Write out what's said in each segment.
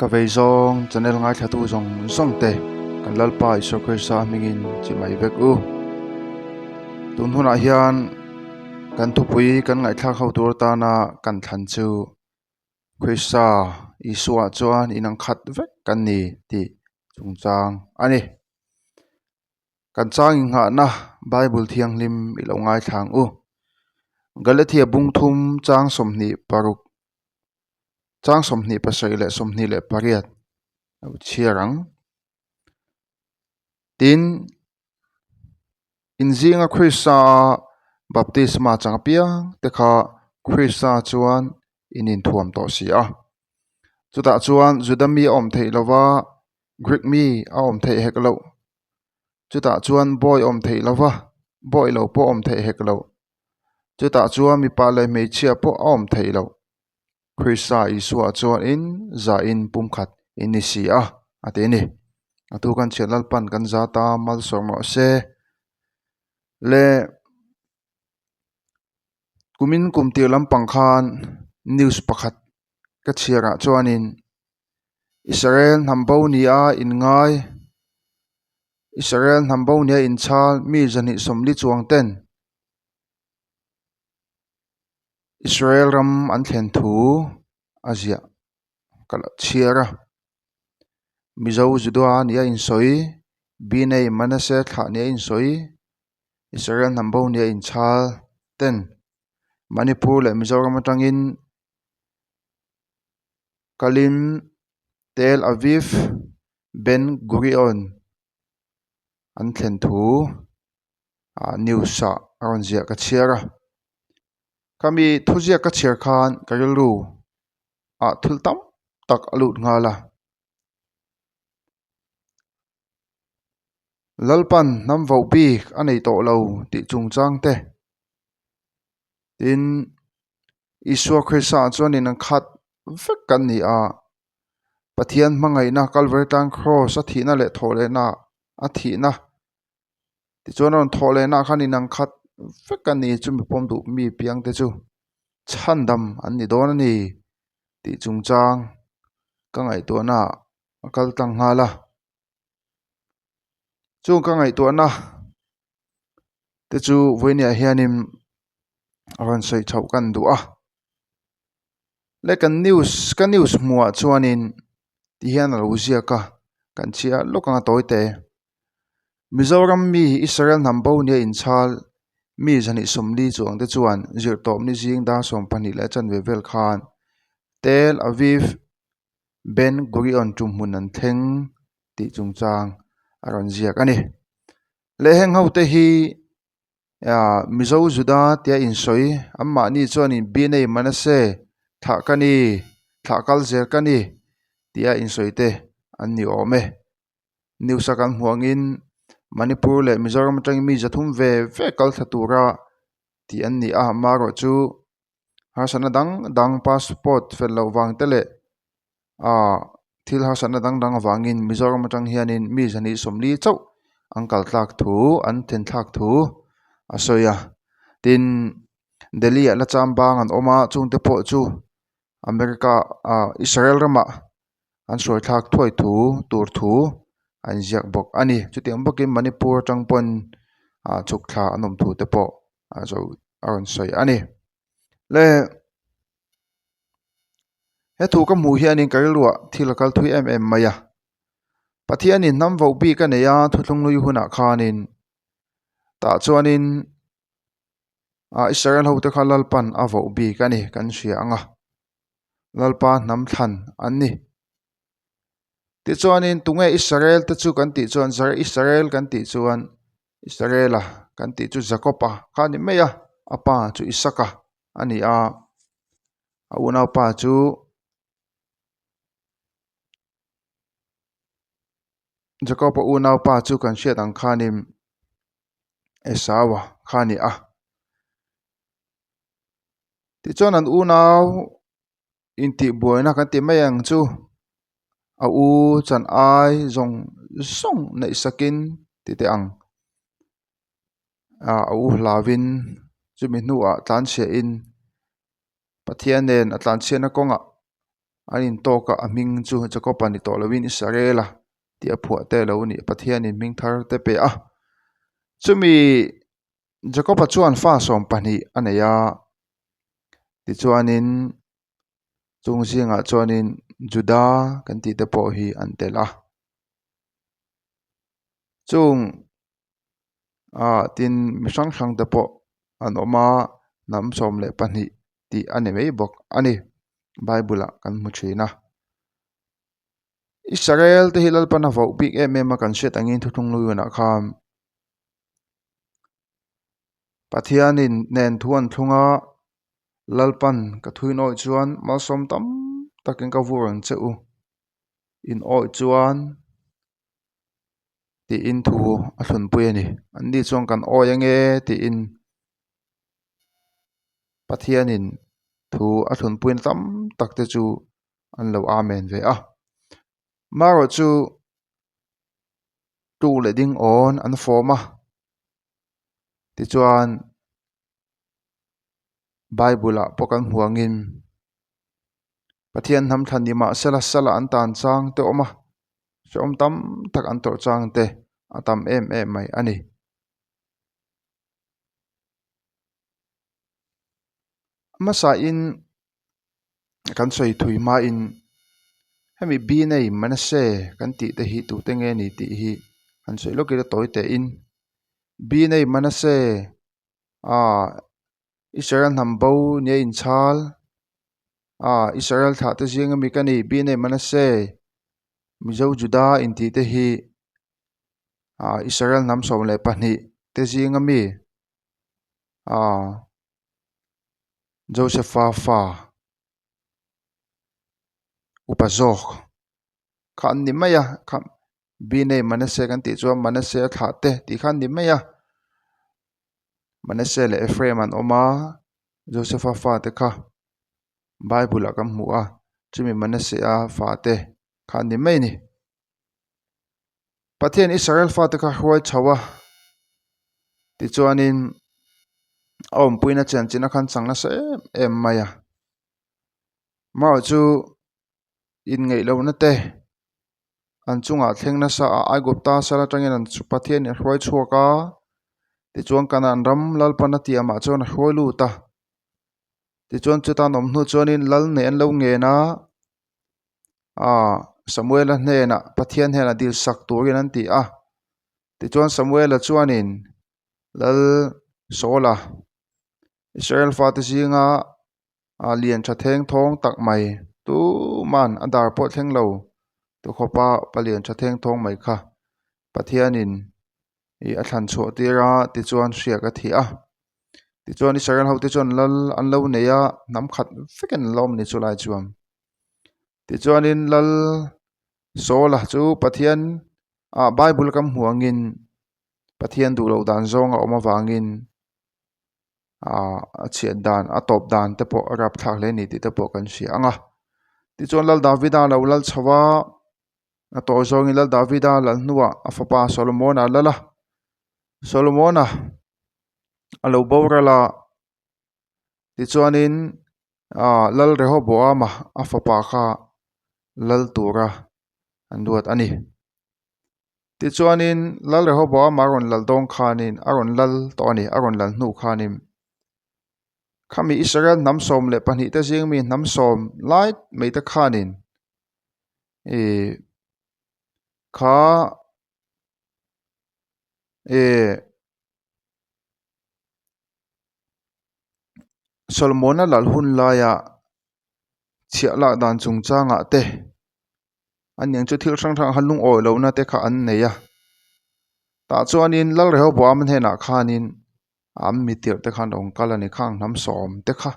Ka vei zawng channel ngaithlatu zawng zawng te kan Lalpa Isua Krista hmingin chimai vek u. Tun hunah hian kan thupui kan ngaihthlak ho tur atana kan thlan chu Krista Isua chuan inang khat vek kan ni tih chungchang a ni. Kan chang inghahna Bible thianghlim i lo ngaithla ang u. Galatia bungthum chang 26 chang 27 leh 28 lo chhiar ang. Tin, in zinga Krista baptisma chang apiang te kha Krista chuan in inthuam tawh si a. Chutah chuan Juda mi a awm theih lova Greek mi a awm theih hek loh. Chutah chuan bawi awm theih lova bawi lo pawh awm theih hek loh. Chutah chuan mipa leh hmeichhia pawh a awm theih loh. Krista Isua chuanin zahin pumkhat in ni si a, a ti a ni. A thu kan chhiat Lalpan kan za ta malsawm rawh se. Le kumin kum tir lampang khan news pakhat ka chhiarah chuanin Israel hnam bo nia inngai Israel hnam bo nia inchhal mi 240 chuang ten Israel ram an thlen thu a ziah ka lo chhiar a Mizo Juda nia insawi Binei Manase thlah nia insawi Israel hnam bo nia inchhal ten Manipur leh Mizoram atangin Kalim Tel Aviv Ben Gurion an thlen thu ah news ah a rawn ziah ka chhiar a khami thuziak ka chhiar khan ka rilru ah thil tam tak a lut nghal a Lalpan hnam voh bik a nei tawh lo tih chungchang te tin Isua Krista ah chuanin an khat vek kan ni a Pathian hmangaihna Kalvari tlang cross a thihna leh thawh lehna a thihna tichuan a rawn thawh lehna ah khan inang khat vek a ni chumi pawm duh mi piang te chu chhandam an ni dawn a ni tih chungchang ka ngaihtuahna ah a kal tlang nghal a chung ka ngaihtuahna te chu vawiin ah hianin a rawn sawi chhoh kan duh a le kan news ka news hmuh ah chuanin ti hian a lo ziak a kan chhiah lawk ang a tawi te Mizoram mi Israel hnam bo nia inchhal mi 240 chuang te chuan zirtawpni zing dar 12 leh chanve vel khan Tel Aviv Ben Gurion tumhmun an thleng tih chungchang a rawn ziak a ni. Le heng ho te hi Mizo Juda tia insawi anmahni chuanin Binei Manase thlah ka ni thlah kal zel ka ni tia insawi te an ni awm e. News a kan hmuh angin Manipur leh Mizoram atangin mi 300 ve ve kal thla tura tih an ni a amaherawhchu harsatna dang dang passport fel loh vang te leh ah thil harsatna dang dang avangin Mizoram atang hianin mi 240 chauh an kal tlak thu an then thlak thu a sawi a tin Delhi ah la cham bang an awm a chungte pawh chu America ah Israel ramah an sawi thlak thuai thu tur thu a inziak bawk a ni chutiang bawkin Manipur atang pawn ah chhuk thla an awm thu te pawh a zo a rawn sawi a ni le he thu ka hmuh hianin ka rilruah thil a kal thui em em mai a Pathianin hnam voh bik a nei a thuthlung hlui hunah khanin tah chuanin ah Israel ho te kha Lalpan a voh bik a ni kan hria ang a Lalpa hnam thlan an ni tichuanin tunge Israel te chu kan tih chuan Israel kan tih chuan Israel-a kan tih chu Jacob-a kha a ni mai a a pa chu Isaka a ni a a unaupa chu Jacob-a unaupa chu kan hriat ang khanin Esau-a kha a ni a tichuan an unau intihbuaina kan ti mai ang chu a u chan ai zawng zawng neih sakin ti teh ang ah a u hlauin chumi hnuah tlanchhiahin Pathian nen a tlanchhiatna kawngah. An intawk a, a hming chu Jakob-a ni tawh loin Israel-a tih a phuah te lo ni. Pathianin hming thar te pe a. Chumi Jakob-a chuan fa 12 a nei a, tichuanin chung zingah chuanin Juda kan tih te pawh hi an tel a. Chung ah tin mi hrang hrang te pawh an awm a hnam 12 tih a ni mai bawk a ni bible ah kan hmu thin a. Israel te hi Lalpan a voh bik em em a kan hriat angin thuthlung luiunah khan Pathianin nen thu an thlung a Lalpan ka thuin awih chuan malsawm tam takin ka vur ang che u in awih chuan tiin thu a thlunpui a ni anni chuan kan awi ange tiin Pathianin thu a thlunpuina tam tak te chu an lo amen ve a marawh chu tuk leh ding awn an fawm a tichuan bible ah pawh kan hmu angin Pathian hnam thlan ni mahsela sala an tan chang te a awm a hrehawm tam tak an tawrh chang te a tam em em mai a ni. Hmasain kan sawi thui hmain hemi Binei Manase kan tih te hi tute nge ni tih hi han sawi lawk ila tawi tehin Binei Manase ah Israel hnam bo nia inchhal ah Israel thlah te zing ami ka ni Binei Manase Mizo Juda intih te hi ah Israel hnam 12 te zing ami ah Josepha fa upa zawk kha an ni mai a kha Binei Manase kan tih chuan Manase a thlah te tih kha an ni mai a Manase leh Ephraim an awm a Josepha fa te kha Bible ah kan hmu a chumi Manase a fa te kha an ni mai a ni. Pathian Israel fate kha hruai chho a tichuanin a awmpuina chen chin a khan chang nasa em em mai a marawh chu inngeih lohna te an chungah thleng nasa a Aigupta sal atangin an Pathianin a hruai chhuak a tichuan Kanan ram Lalpan a tiamah chuan a hruai lut a tichuan chuta an awm hnu chuanin lal neih an lo ngen a. Aaa Samuela hnenah Pathian hnenah dil sak turin an ti a tichuan Samuela chuanin Lal Saula Israel fate zinga a lian tha theng thawng tak mai tuman a dar pawh thleng lo tu khawpa palian tha theng thawng mai kha Pathianin ih a thlan chhuah tir a tichuan hriak a thih a tichuan Israel ho te chuan lal an lo nei a hnam khat vekin an lo awm a ni chulai chuan tichuanin lal Saula chu Pathian ah bible kan hmuh angin Pathian duh loh dan zawng a awm avangin ah a chhiat dan a tawp dan te pawh a rapthlak hle a ni tih te pawh kan hria ang a tichuan lal Davida a lo lal chho a. A tawh zawngin Lal Davida lal hnuah a fapa Solomona a lal a, Solomona a lo boral a, tichuanin ah Lal Rehoboama a fapa kha lal tura an duat a ni. Tichuanin Lal Rehoboama a rawn lal dawn khanin a rawn lal tawh a ni, a rawn lal hnu khanin khami Israel hnam 12 te zing mi hnam sawm lai mai te khanin Ih kha ih Solomon-a lal hun laia chhiah lak dan chungchangah te an eng chu thil hrang hrang a lungawi lohna te kha an nei a tah chuanin Lal Rehoboam hnenah khanin an mi tirh te khan a rawn kal a ni khang hnam sawm te kha.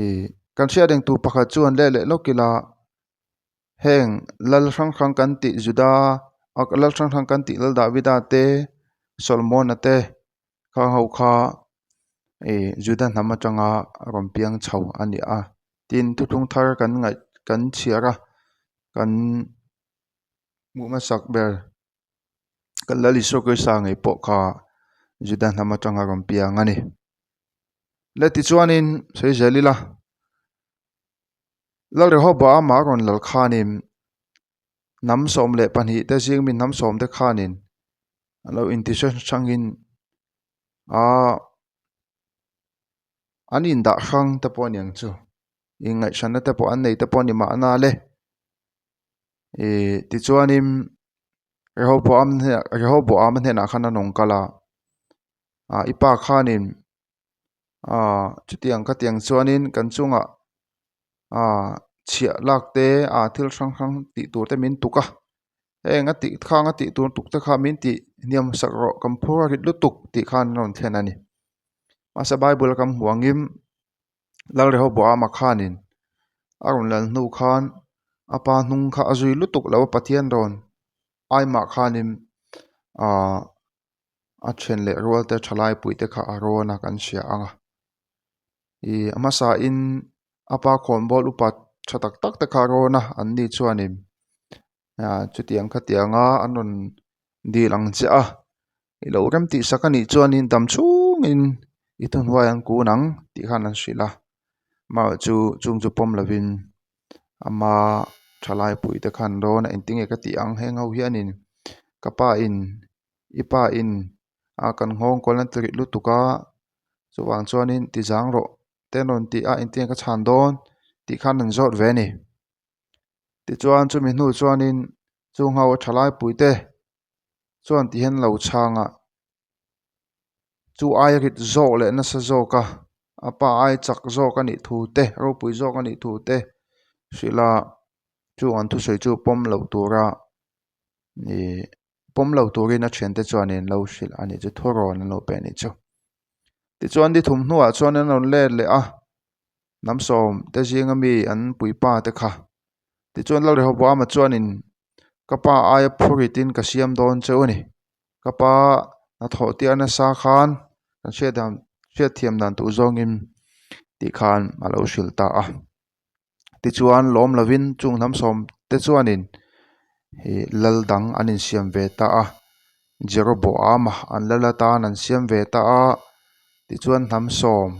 Ih kan hriat reng tur pakhat chu an leh leh lawk ila heng lal hrang hrang kan tih Juda lal hrang hrang kan tih lal Davida te Solomon-a te khang ho kha ih Juda hnam atanga rawn piang chho a ni a tin thuthlung thar kan ngaih kan chhiar a kan hmuh hmasak ber. Kan Lal Isua Krista ngei pawh kha Juda hnam atanga rawn piang a ni. Le tichuanin sawi zel ila. Lal Rehoboama a rawn lal khanin hnam 12 te zing mi hnam sawm te khanin an lo inti hrang hrangin aaa an indah hrang te pawh a ni ang chu inngaihhranna te pawh an nei te pawh a ni mahna le ihh tichuanin Rehoboam hnenah Rehoboama hnenah khan an rawn kal a ah i pa khanin ah chutiang khatiang chuanin kan chungah ah chhiah lak te ah thil hrang hrang tih tur te min tuk a heng a tih khang a tih tur tuk te kha min tih hniam sak rawh kan phur a rit lutuk tih khan an rawn thlen a ni mahse bible a kan hmuh angin Lal Rehoboama khanin a rawn lal hnu khan a pa hnung kha a zui lutuk lo a Pathian rawn aimah khanin ahh a then leh rual te thalai pui te kha a rawn a kan hria ang a ih a hmasa in a pa khawnbawl upa tha tak tak te kha a rawn a an ni chuanin ah chutiang khatiang a an rawn dil ang che a i lo rem tih sak a nih chuanin dam chhungin i thuhnuai an kun ang tih khan an hrilh a amaherawh chu chung chu pawm lovin ama thalai pui te khan rawn a engtinge ka tih ang heng ho hianin ka pa in i pa in a kan nghawng kual an ti rih lutuk a chuvang chuanin ti zang rawh te an rawn ti a engtinge ka chhan dawn tih khan an zawt ve a ni tichuan chumi hnu chuanin chung ho a thalai pui te chuan ti hian lo chhang a chu ai rit zawk leh nasa zawk a a pa ai chak zawk a nih thu te ropui zawk a nih thu te hrilh a chung an thusawi chu pawm loh tura ihh pawm lo turin a thiante chuan in lo hrilh a nih chu thurawn an lo pe a nih chu tichuan ni thum hnuah chuan an rawn let leh a hnam sawm te zinga mi an puipa te kha tichuan Lal Rehoboama chuanin ka pa aia phurritin ka siam dawn cheu a ni ka pa hnathawh tir nasa khan kan hriat dan hriatthiam dan tur zawngin tih khan a lo hrilh ta a. Tichuan lawm lovin chung hnam sawm te chuanin ih lal dang an insiam ve ta a Jeroboama an lal atan an siam ve ta a tichuan hnam sawm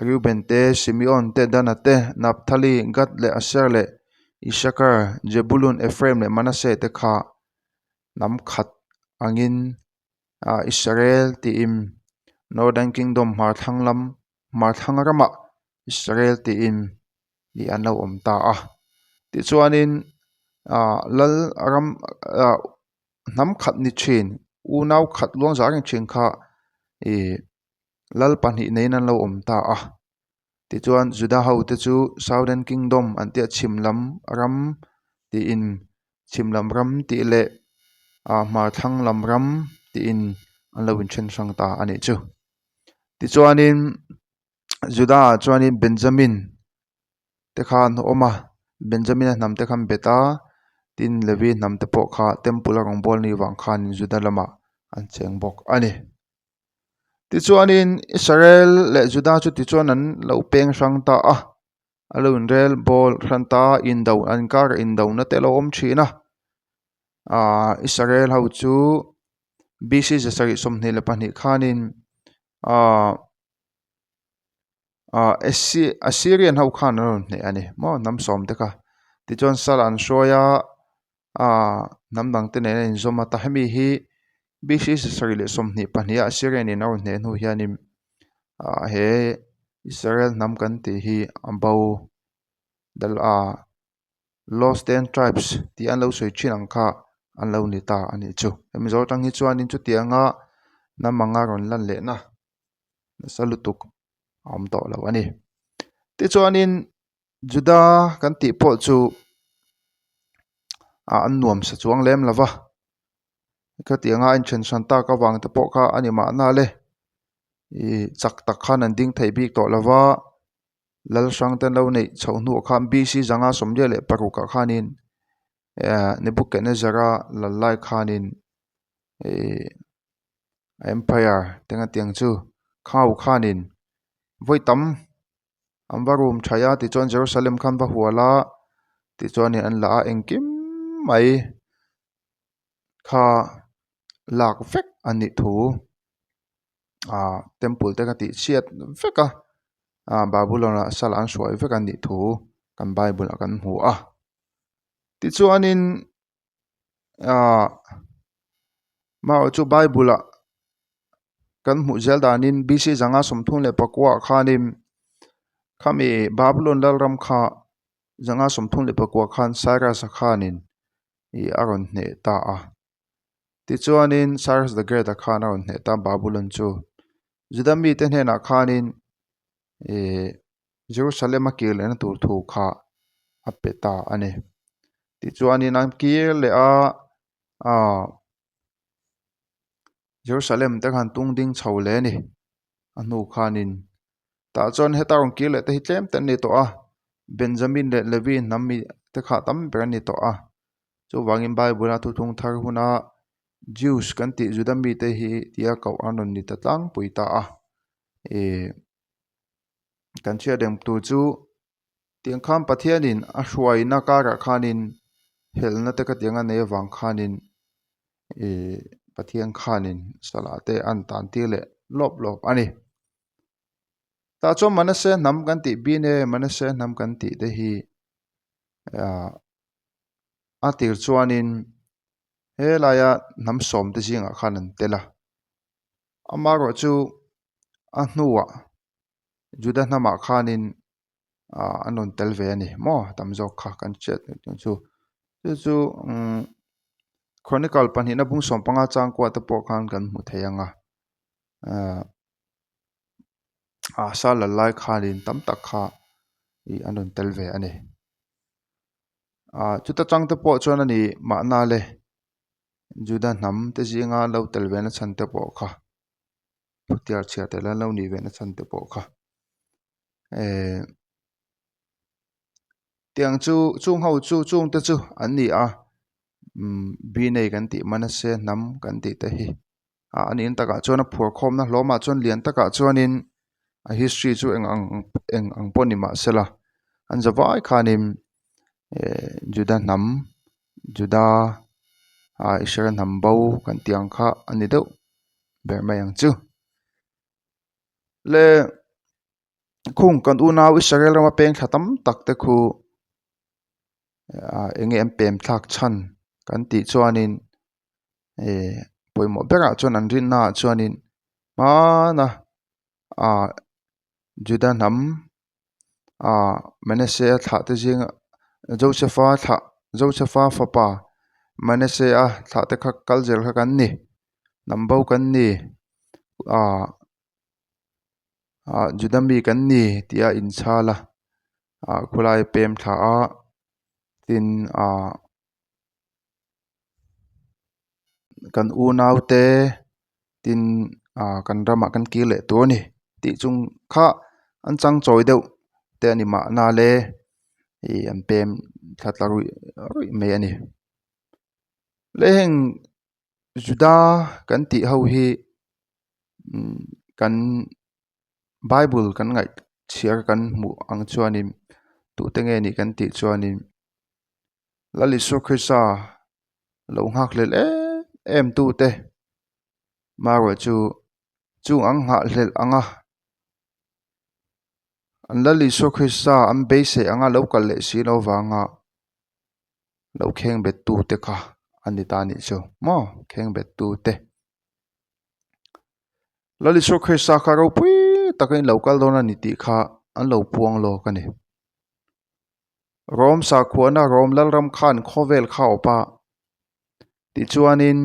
Reuben te Simeon te Dana te Naphtali Gad leh Aser leh Isakar Jebulun Ephraim leh Manasseh te kha hnam khat angin ah Israel tiin Northern Kingdom hmar thlang lam hmar thlang ramah Israel tiin ih an lo awm ta a tichuanin ah lal ram ah hnam khat ni thin unau khat luang zah reng thin kha ih lal pahnih neiin an lo awm ta a tichuan Juda ho te chu Southern Kingdom an tih a chhim lam ram tiin chhim lam ram tih leh ah hmar thlang lam ram tiin an lo inthen hrang ta a nih chu tichuanin. Juda ah chuanin Benjamin te kha an awm a Benjamin a hnam te kha an bet a tin Levi hnam te pawh kha temple a rawngbâwl anih vang khanin Juda lamah an cheng bawk a ni. Tichuanin Israel leh Juda chu tichuan an lo peng hrang ta a a lo inrel bawl hran ta a indo an inkar indona te a lo awm thin a ahh Israel ho chu B C 722 khanin ahh ah Assyrian ho khan an rawn hneh a ni maw hnam sawm te kha tichuan sal an hruai a ah hnam dang te nen a inzawm a ta hemi hi B C 722 a Assyrian in a rawn hneh hnu hianin ah he Israel hnam kan tih hi a bo dal a Lost Ten Tribes tih an lo sawi thin ang kha an lo ni ta a nih chu. Hemi zawh atang hi chuanin chutianga hnam anga rawn lan lehna nasa lutuk a awm tawh lo a ni. Tichuanin Juda kan tih pawh chu ah an nuam sa chuang lem lo va, khatianga a inthen hran tak avang te pawh kha a ni mahna le ih chak tak khan an ding thei bik tawh lo va. Lal hrang te an lo neih chhoh hnuah khan B C 546 ah khanin ehh Nebuchadnezzar-a lal lai khanin ihh empire te nga tiang chu khau khanin vawi tam an va rum thaih a tichuan Jerusalem khan va hual a tichuanin an la a engkim mai kha lak vek a nih thu. Ahh temple te ka tih chhiat vek a ah Babulon ah sal an hruai vek a nih thu kan Bible ah kan hmu a. Tichuanin ahh marawh chu Bible ah kan hmuh zel danin BC 534 ah khanin khami Babylon lalram kha 534 khan Cyrus-a khanin ih a rawn hneh ta a. Tichuanin Cyrus the Great-a khan a rawn hneh ta Babylon chu. Juda mite hnenah khanin ih Jerusalem a kir lehna tur thu kha a pe ta a ni. Tichuanin an kir leh a ah Jerusalem te khan tung ding chho leh a ni. A hnu khanin tah chuan heta rawn kir leh te hi tlem te an ni tawh a Benjamin leh Levi hnam mi te kha tam ber an ni tawh a chuvangin Bible a thuthlung thar huna Jews kan tih Juda mite hi tia koh an rawn ni ta tlangpui ta a ih. Kan chhiat reng tur chu tiang khan Pathianin a hruaina karah khanin helna te ka tiang a nei avang khanin ihh Pathian khanin salah te an tan tir leh lawp lawp a ni. Tah chuan Manase hnam kan tih bine Manase hnam kan tih te hi ahh a tir chuanin helaia hnam sawm te zingah khan an tel a. Amaherawhchu a hnuah Juda hnamah khanin ah an rawn tel ve a ni maw tam zawk kha kan hriat theih tur chu. Chu chu umm Chronicle pahnihna bung sawmpanga chang kuah te pawh khan kan hmu thei ang a ah Asa lal lai khanin tam tak kha ih an rawn tel ve a ni. Ah chuta tang te pawh chuan a ni mahna le. Juda hnam te zinga lo tel ve na chhan te pawh kha thutiar chhiar tel an lo nih ve na chhan te pawh kha ehh tiang chu chung ho chu chung te chu an ni a umm binei kan tih Manase hnam kan tih te hi ah a nih takah chuan a phuar khawmna hlawmah chuan lian takah chuanin a history chu eng ang eng ang pawh ni mah sela an za vai khanin ehh Juda hnam Juda ah Israel hnam bo kan tih ang kha a ni deuh ber mai ang chu le khung kan unau Israel rama peng thla tam tak te khu ah eng nge an pem thlak chhan kan tih chuanin eh pawimawh berah chuan an rinna ah chuanin hmana ah Juda hnam ah Manase a thlah te zinga Joseph-a thlah Joseph-a fapa Manase-a thlah te kha kal zel kha kan ni hnam bo kan ni ah ah Juda mi kan ni tih a inchhal a ah khawlai pem thla a tin ah. Kan unau te tin ah kan ramah kan kir leh tur a ni tih chung kha an chang chawi deuh te a ni mahna le ih an pem thla tla ruih ruih mai a ni. Le heng Juda kan tih ho hi umm kan Bible kan ngaih chhiar kan hmuh ang chuanin tute nge nih kan tih chuanin. Lal Isua Krista lo nghakhlelh em em tute marawh chu chung an nghahhlelh ang a, an Lal Isua Krista an beisei anga lo kal leh si lo vanga lo khengbet tute kha a ni ta anih chu maw khengbet tute. Lal Isua Krista kha ropui takin lo kal dawn a ni tih kha an lo puang lawk a ni. Rom sakhuana Rom lalram khan khawvel kha awp a, tichuanin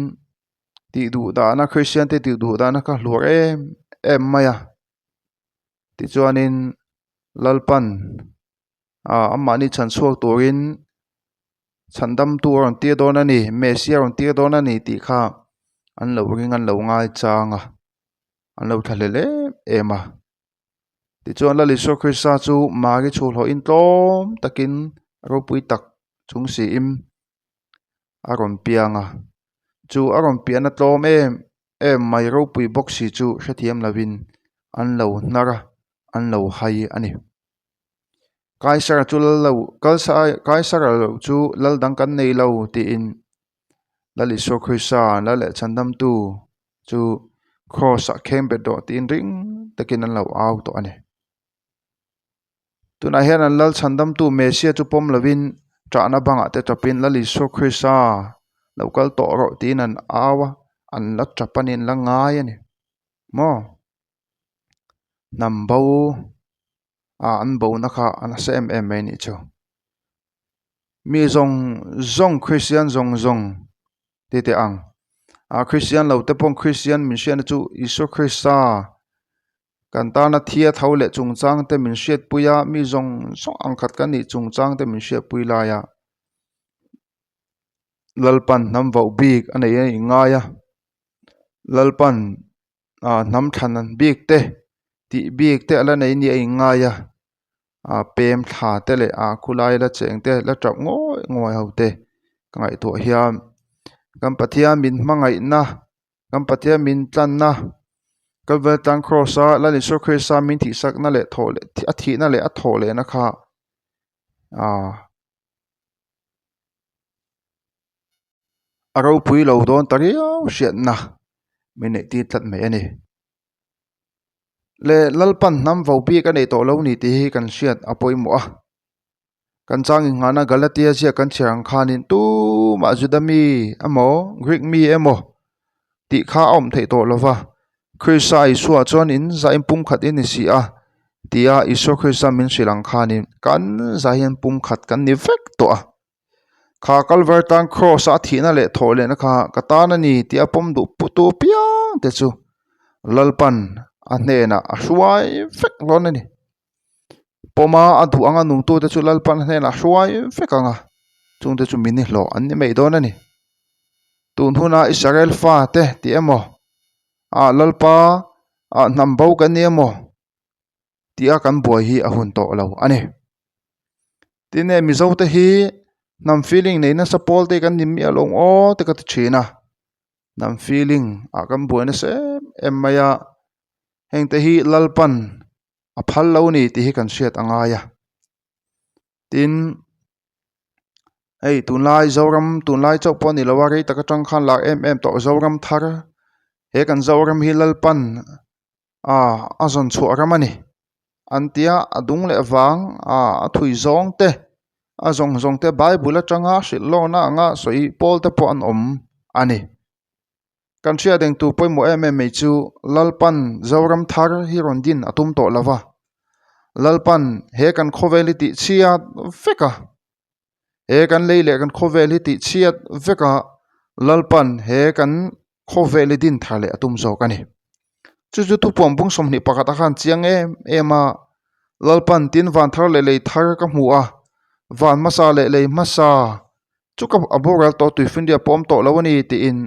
tih duh dahna Kristian te tih duh dahna kha hluar em em mai a, tichuanin Lalpan ah amahni chhan chhuak turin chhandamtu a rawn tir dawn a ni Messi a rawn tir dawn a ni tih kha an lo ring an lo ngai chang a, an lo thlahlel em em a. Tichuan Lal Isua Krista chu Mari chhuhlawhin tlawm takin ropui tak chung siin a rawn piang a. Chu a rawn piahna tlawm em em mai ropui bawk si chu hrethiam lovin an lo hnar a, an lo hai a ni. Kaisara chu lal lo Kaisara lo chu lal dang kan nei lo tiin Lal Isua Krista lal leh chhandamtu chu Kraws ah khengbet rawh tiin ring takin an lo au tawh a ni. Tunah hian an lal chhandamtu Messia chu pawm lovin ṭahna bangah te ṭapin Lal Isua Krista lo kal tawh rawh tiin an au a, an la ṭap a ni, an la ngai a ni maw? Hnam bo a an bona kha a nasa em em mai a nih chu. Mi zawng zawng Kristian zawng zawng ti teh ang ah Kristian lo te pawh Kristian min hriatna chu Isua Krista kan tana thia tho leh chungchang te min hriatpui a mi zawng zawng ang khat kan nih chungchang te min hriatpui lai a Lalpan hnam voh bik a nei a inngai a Lalpan ah hnam thlan bik te tih bik te a la nei nia a inngai a ah pem thla te leh ah khulai la cheng te la tap ngawih ngawih ho te ka ngaihtuah hian kan Pathian min hmangaihna kan Pathian min tlanna Kalvari tlang cross a Lal Isua Krista min tihsakna leh thawh leh a thihna leh a thawh lehna kha ah a ropui lo dawn ta riau hriatna min neih tir tlat mai a ni. Le Lalpan hnam vo bik a neih tawh lo ni tih hi kan hriat a pawimawh a. Kan chang inghahna Galatia ziak kan chhiar ang khanin tumah Juda mi emaw Greek mi emaw tih kha a awm theih tawh lo va, Krista Isua chuan in zah in pumkhat i ni si a tia Isua Krista min hrilh ang khanin kan zah hian pumkhat kan ni vek tawh a. Kha Kalvar tan Kraws-a a thihna leh thawh lehna kha ka tan a ni tih a pawm duh putu apiang te chu Lalpan a hnenah a hruai vek hlawn a ni. Pawma a duh anga nungtute chu Lalpan a hnenah a hruai vek ang a, chungte chu min hlawh an ni mai dawn a ni. Tun huna Israel fate tih emaw, ah Lalpa ah hnam bo kan ni emaw tia kan buai hi a hun tawh lo a ni. Tin e Mizote hi hnam feeling nei nasa pawl te kan ni miah lo ang aw te ka ti thin a, hnam feeling ah kan buai nasa em em mai a, hengte hi Lalpan a phal lo ni tih hi kan hriat a ngai a. Tin, hei tunlai Zoram tunlai chauh pawh a ni lo a, rei tak atang khan lar em em tawh Zoram thar he kan Zoram hi Lalpan ah a zawn chhuah ram a ni an tia a dung leh vang ah a thui zawng te a zawng zawng te bible atanga hrilh lawkna anga sawi pawl te pawh an awm a ni. Kan hriat eng tur pawimawh em em mai chu Lalpan Zoram thar hi rawn din a tum tawh lo va, Lalpan he kan khawvel hi tih chhiat vek a, he kan lei leh kan khawvel hi tih chhiat vek a, Lalpan he kan khawvel hi din thar leh a tum zawk a ni. Chu chu thupuan bung 21 a khan chiang em em a, Lalpan tin van thar leh lei thar ka hmu a, van hmasa leh lei hmasa Chu ka a boral tawh tuifinriat pawh awm tawh lo a ni tiin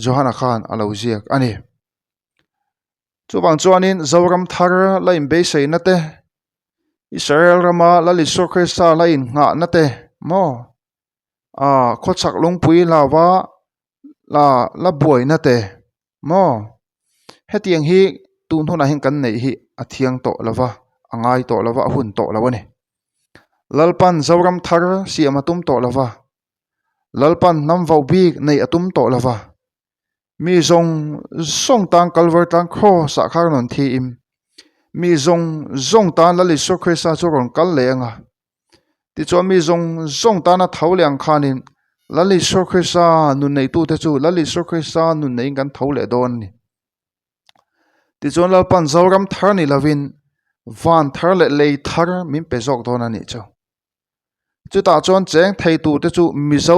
Johana khan a lo ziak a ni. Chuvang chuanin Zoram thar la inbeisaina te, Israel rama Lal Isua Krista la innghahna te maw ah khawchhak lungpui lava la la buaina te maw hetiang hi tun hunah hian kan neih hi a thiang tawh lo va, a ngai tawh lo va, a hun tawh lo a ni. Lalpan Zoram thar siam a tum tawh lo va, Lalpan hnam vauh bik neih a tum tawh lo va, mi zawng zawng tan Kalvar tlang Kraws ah kha rawn thiim, mi zawng zawng tan Lal Isua Krista chu rawn kal leh ang a, tichuan mi zawng zawng tana tho leh ang khanin Lal Isua Krista nun neitute chu Lal Isua Krista nun neiin kan tho leh dawn a ni. Tichuan Lalpan Zoram thar ni lovin van thar leh lei thar min pe zawk dawn a nih chu. Chutah chuan cheng thei tur te chu Mizo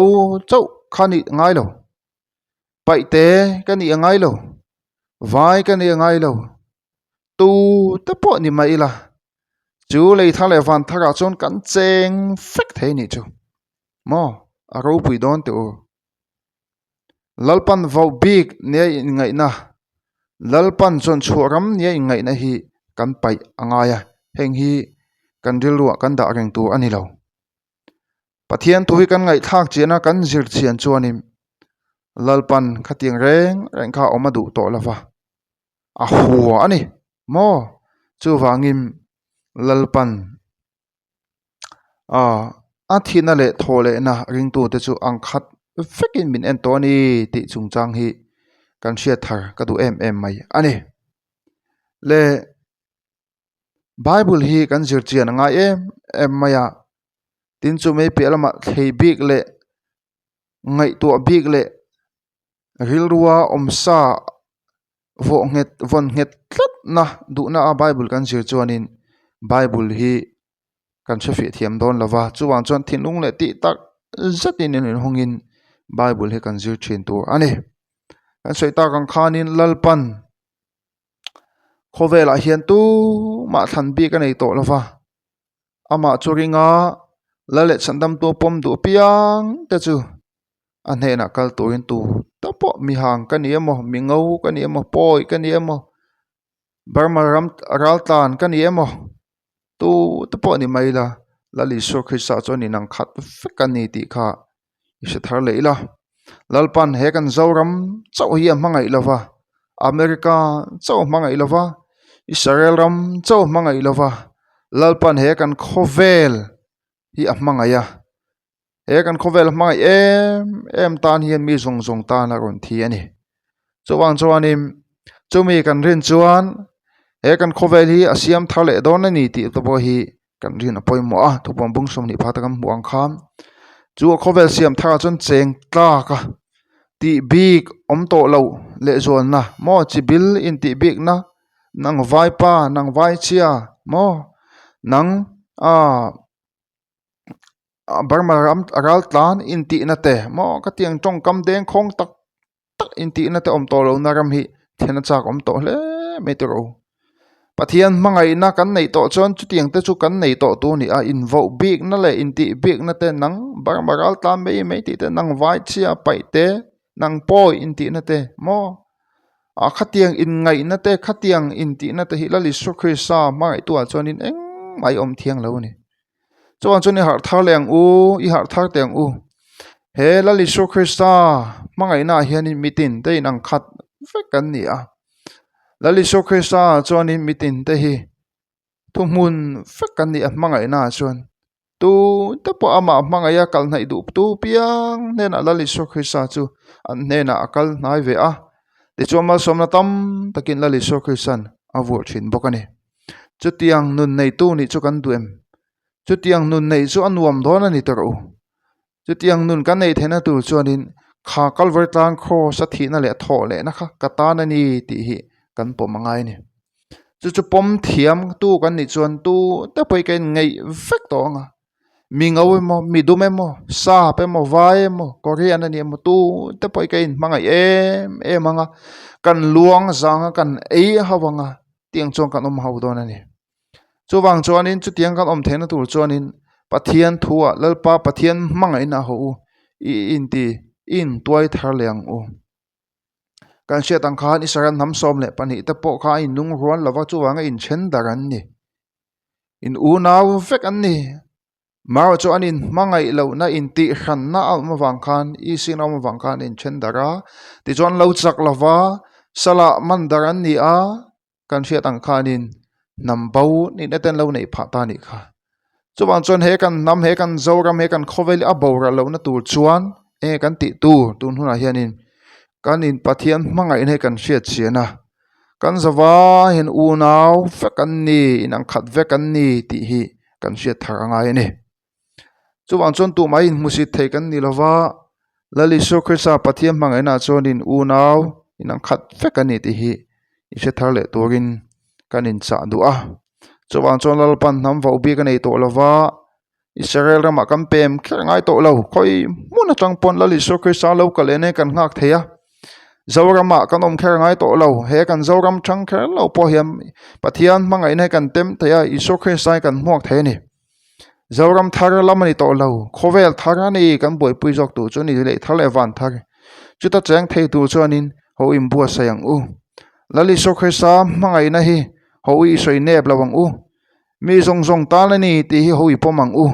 chauh kha nih ngai lo, Paihte ka nih a ngai lo, Vai ka nih a ngai lo, tu te pawh ni mah ila chu lei thar leh van tharah chuan kan cheng vek thei a nih chu maw a ropui dawn teh u. Lalpan vauh bik nia inngaihna, Lalpan chuan chhuah ram nia inngaihna hi kan paih a ngai a, heng hi kan rilruah kan dah reng tur a ni lo. Pathian thu hi kan ngaihthlak chian a, kan zir chian chuanin Lalpan khatiang reng reng kha awm a duh tawh lo va, a hua a ni maw? Chuvangin Lalpan Aw, a thihna leh thawh lehna ringtute chu ang khat vekin min en tawh a ni tih chungchang hi kan hriat thar ka duh em em mai a ni. Le. Bible hi kan zir chian a ngai em em mai a, tin chu mai piah lamah thlei bik leh ngaihtuah bik leh rilrua awmsa vawh nghet vawn nghet tlat na duhna a Bible kan zir chuanin Bible hi kan hre fiah thiam dawn lo va chuvang chuan thinlung leh tih tak zetin in inhawngin Bible hi kan zir thin tur a ni. Kan sawi tak ang khanin Lalpan khawvelah hian tumah thlan bik a nei tawh lo va amah chu ringa la leh chhandamtu a pawm duh apiang te chu a hnenah kal turin tu te pawh mi hang ka ni emaw mi ngo ka ni emaw pawi ka ni emaw Burma ram raltlan ka ni emaw tu te pawh ni mai ila Lal Isua Krista chuan inang khat vek a ni tih kha i hre thar leh ila Lalpan he kan Zoram chauh hi a hmangaih lo va America chauh a hmangaih lo va Israel ram chauh a hmangaih lo va Lalpan he kan khawvel hi a hmangaih a he kan khawvel hmangaih em em tan hian mi zawng zawng tan a rawn thi a ni chuvang chuanin chumi kan rin chuan he kan khawvel hi a siam thar leh dawn a ni tih te pawh hi kan rin a pawimawh a thupuan bung sawmhnih phata kan hmuh ang khan chu a khawvel siam thar ah chuan cheng tlak a tih bik awm tawh loh leh zualna maw chi bil intih bikna nang vaipa nang vaichhia maw nang ah. Burma ram ral tlan intihna te maw ka tiang tawngkam deng khawng tak tak intihna te awm tawh lohna ram hi thlen a chak awm tawh hle mai tawh rawh u. Pathian hmangaihna kan neih tawh chuan chutiang te chu kan nei tawh tur a ni a, invoh bikna leh intih bikna te nang Burma ral tlan mai mai tih te nang vai chhia paih te nang pawi intihna te maw ah khatiang inngaihna te khatiang intihna te hi Lal Isua Krista hmangaihtuah chuanin engmah a awm thiang lo a ni. Chuan chuan i harh thar leh ang u, i harh thar teh ang u. He Lal Isua Krista hmangaihna ah hianin mitin te in ang khat vek kan ni a. Lal Isua Krista chuanin mitin te hi thuhmun vek kan ni a hmangaihna ah chuan. Tu te pawh amah hmangaih a kal hnaih duh tu piang hnenah Lal Isua Krista chu an hnenah a kal hnai ve a. Tichuan malsawmna tam takin Lal Isua Krista'n a vuah thin bawk a ni. Chutiang nun neitu nih chu kan duh em? Chutiang nun neih chu a nuam dawn a ni tawh rawh u. Chutiang nun kan neih theihna tur chuanin kha Kalvari tlang kraws a thihna leh a thawh lehna kha ka tan a ni tih hi kan pawm a ngai a ni. Chu chu pawm thiam tu kan nih chuan tu te pawh hi ka inngeih vek tawh ang a. Mi ngo emaw, mi dum emaw, sap emaw, vai emaw, Korean a ni emaw tu te pawh hi ka inhmangaih em em ang a. Kan luang zang a, kan ei ho ang a. Tiang chuan kan awm ho dawn a ni. Chuvang chuanin chutiang kan awm theihna tur chuanin Pathian thuah Lalpa Pathian hmangaihna a haw u i inti i intuai thar leh ang u. Kan hriat ang khan Israel hnam 12 te pawh kha a innung rual lova chuvanga inthen dar an ni. In unau vek an ni. Marawh chu an inhmangaih lohna intihhranna a awm avang khan Isina awm avang khan an inthen darh a, tichuan lo chak lova salah man darh an ni a, kan hriat ang khanin hnam bo nihna te an lo neih phah ta a nih kha. Chuvang chuan he kan hnam, he kan Zoram, he kan khawvel hi a boral lohna tur chuan enge kan tih tur tun hunah hianin kan in Pathian hmangaihna hi kan hriat chian a, kan zava hian unau vek an ni, inang khat vek an ni tih hi kan hriat thar a ngai a ni. Chuvang chuan tumah hi inhmusit thei kan ni lova, Lal Isua Krista Pathian hmangaihnaah chuanin unau inang khat vek a ni tih hi i hre thar leh turin kan inchah duh a. Chuvang chuan Lalpan hnam voh bik a nei tawh lova, Israel ramah kan pem kher ngai tawh lo. Khawi hmun atang pawn Lal Isua Krista lo kal leh nen kan nghak thei a. Zoramah kan awm kher ngai tawh lo. He kan Zoram chang kher lo pawh hian Pathian hmangaihna hi kan tem thei a, Isua Krista hi kan hmuak thei a ni. Zoram thar lam a ni tawh lo, khawvel thar a ni kan buaipui zawk tur chu a ni leh thar leh van thar. Chuta cheng thei tur chuanin ho inbuatsaih ang u. Lal Isua Krista hmangaihna hi ho i sawi nep lo ang u. Mi zawng zawng tan a ni tih hi ho i pawm ang u.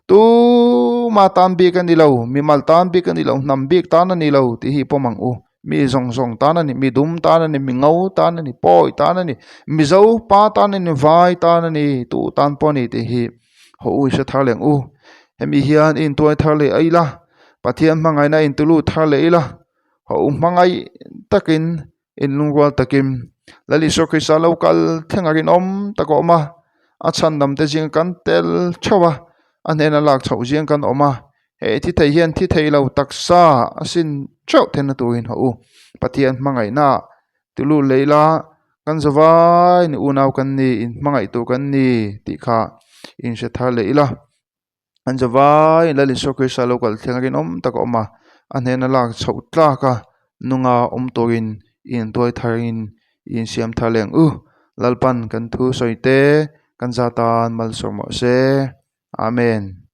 Tuma tan bik a ni lo, mimal tan bik a ni lo, hnam bik tan a ni lo tih hi i pawm ang u. Mi zawng zawng tan a ni, mi dum tan a ni, mi ngo tan a ni, pawi tan a ni, mizo pa tan a ni, vai tan a ni, tu tan pawh a ni tih hi haw u i hre thar leh ang u. Hemi hian i intuai thar leh ila, Pathian hmangaihna a intulut thar leh ila, haw u hmangaih takin inlungrual takin Lal Isua Krista lo kal thleng a rinawm tak a awm a. A chhandam te zing kan tel theuh a, a hnena lak chhoh zing kan awm a, he thi thei hian thi thei lo taksa a sin theuh theihna turin haw u. Pathian hmangaihna ah tulu lei la, kan zavai ni unau kan ni, in hmangaih tur kan ni tih kha in hre thar leh ila. An zavai Lal Isua Krista lo kal thleng a rinawm tak a awm a, a hnena lak chhoh tlak a nunga awm turin i intuai tharin i insiam thar leh ang u. Lalpan kan thu sawi te kan za tan malsawm rawh se. Amen.